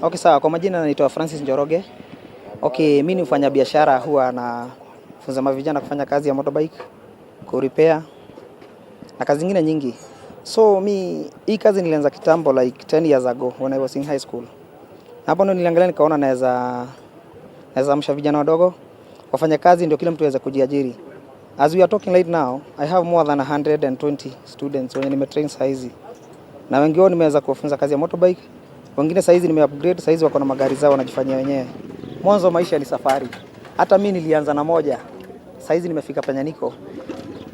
Okay, sawa. Kwa majina naitwa Francis Njoroge. Okay, mimi ni mfanya biashara, huwa nafunza mavijana kufanya kazi ya motorbike, kurepair na kazi zingine nyingi. So mi hii kazi nilianza kitambo, like 10 years ago when I was in high school. Na hapo ndo niliangalia nikaona naweza amsha vijana wadogo wafanye kazi, ndio kila mtu aweze kujiajiri. As we are talking right now, I have more than 120 students wenye nimetrain saizi, na wengi wao nimeweza kuwafunza kazi ya motorbike. Wengine saizi nime upgrade, saizi wako na magari zao wanajifanyia wenyewe. Mwanzo maisha ni safari. Hata mi nilianza na moja, saizi nimefika penye niko.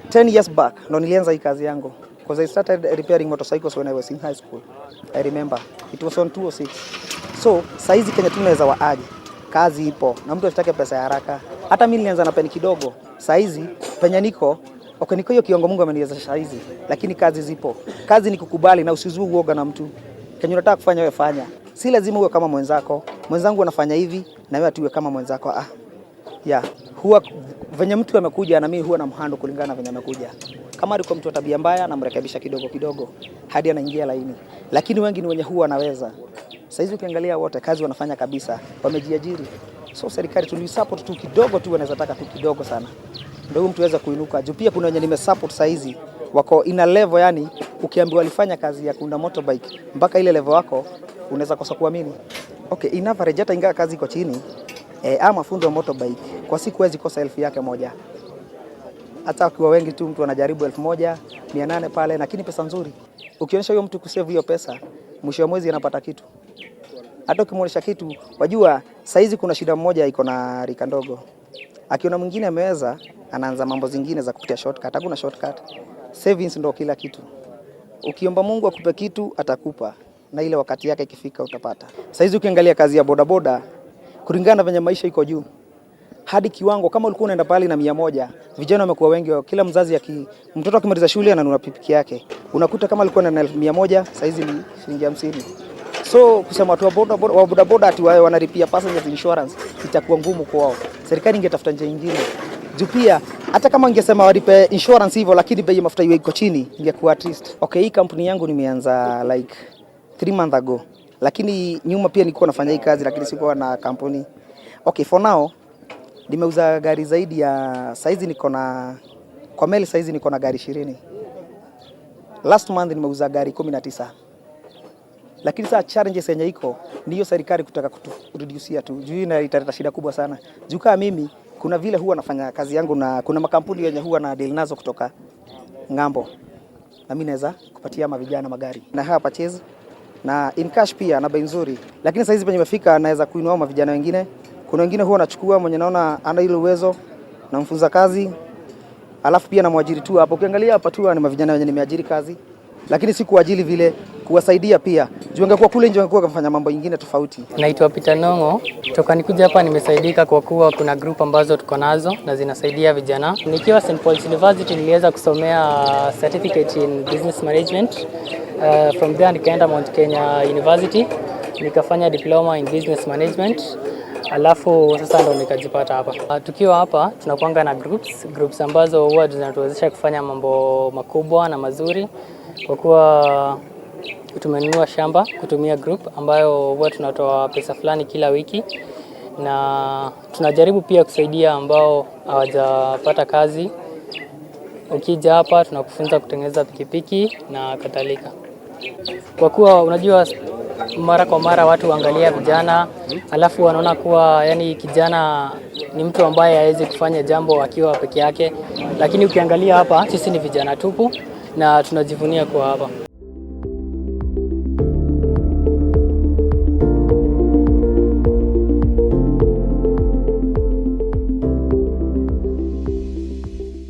10 years back ndo nilianza hii kazi yangu, because I started repairing motorcycles when I was in high school. I remember it was on 206. So saizi Kenya tunaweza waaje, kazi ipo na mtu asitake pesa ya haraka. Hata mimi nilianza na peni kidogo, saizi penye niko, okay, niko hiyo kiwango Mungu ameniwezesha saizi, lakini kazi zipo. Kazi ni kukubali na usizue uoga na mtu. Kenye unataka kufanya wewe fanya, si lazima uwe kama mwenzako. Mwenzangu anafanya hivi na wewe atiwe kama mwenzako. Ah, yeah. Huwa venye mtu amekuja na mimi huwa namhandle kulingana na venye amekuja. Kama alikuwa mtu wa tabia mbaya, namrekebisha kidogo kidogo hadi anaingia laini, lakini wengi ni wenye huwa wanaweza. Saizi ukiangalia wote kazi wanafanya kabisa, wamejiajiri. So serikali tuli support tu kidogo tu, wanaweza taka tu kidogo sana, ndio huyu mtu aweze kuinuka. Juu pia kuna wenye nime support saizi wako ina level, yani ukiambiwa walifanya kazi ya kuunda motorbike mpaka ile level wako, unaweza kosa kuamini. Okay, in average, hata ingawa kazi iko chini, ama mafundi wa motorbike kwa siku hawezi kosa 1,000 yake. Hata wakiwa wengi tu, mtu anajaribu 1800 pale, lakini pesa nzuri. Ukionyesha huyo mtu kusave hiyo pesa, mwisho wa mwezi anapata kitu. Hata ukimwonyesha kitu, wajua saizi kuna shida moja iko na rika ndogo, akiona mwingine ameweza, anaanza mambo zingine za kupitia shortcut. Hakuna shortcut, savings ndo kila kitu. Ukiomba Mungu akupe kitu, atakupa, na ile wakati yake ikifika utapata. Saizi ukiangalia kazi ya bodaboda, kulingana na venye maisha iko juu, hadi kiwango kama ulikuwa unaenda pale na 100, vijana wamekuwa wengi. Kila mzazi mtoto akimaliza shule ananunua pikipiki yake, unakuta kama alikuwa na 100, saizi ni shilingi 50. So kusema watu wa bodaboda ati wao wanalipia passengers insurance itakuwa ngumu kwao. Serikali ingetafuta njia nyingine juu pia hata kama ingesema walipe insurance hivyo, lakini bei ya mafuta iwe iko chini, ingekuwa at least okay. Hii kampuni yangu nimeanza like 3 months ago, lakini nyuma pia nilikuwa nafanya hii kazi, lakini sikuwa na kampuni. Okay, for now nimeuza gari zaidi ya, saizi niko na kwa meli, saizi niko na gari 20. Last month nimeuza gari 19. Lakini sasa challenges yenye iko ni hiyo serikali kutaka kutureducia tu. Juu ina italeta shida kubwa sana. Juu kama mimi kuna vile huwa nafanya kazi yangu na kuna makampuni yenye huwa na deal nazo kutoka ng'ambo. Na mimi naweza kupatia mavijana magari. Na hire purchase na in cash pia na bei nzuri. Lakini saizi penye imefika naweza kuinua mavijana wengine. Kuna wengine huwa nachukua mwenye naona ana ile uwezo, namfunza kazi, alafu pia namwajiri tu hapo. Ukiangalia hapa tu ni mavijana wenye nimeajiri kazi, lakini si kuajiri vile, kuwasaidia pia. Juu angekuwa kule nje angekuwa kafanya mambo ingine tofauti. Naitwa Peter Nongo. Toka nikuja hapa nimesaidika kwa kuwa kuna group ambazo tuko nazo na zinasaidia vijana. Nikiwa St Paul's University niliweza kusomea certificate in business management. From there nikaenda Mount Kenya University nikafanya diploma in business management. Alafu sasa ndo nikajipata hapa. Tukiwa hapa tunakuanga na groups ambazo huwa zinatuwezesha kufanya mambo makubwa na mazuri, kwa kuwa tumenunua shamba kutumia group ambayo huwa tunatoa pesa fulani kila wiki, na tunajaribu pia kusaidia ambao hawajapata kazi. Ukija hapa tunakufunza kutengeneza pikipiki na kadhalika. Kwa kuwa unajua mara kwa mara watu huangalia vijana alafu wanaona kuwa yani kijana ni mtu ambaye hawezi kufanya jambo akiwa peke yake, lakini ukiangalia hapa sisi ni vijana tupu na tunajivunia kuwa hapa.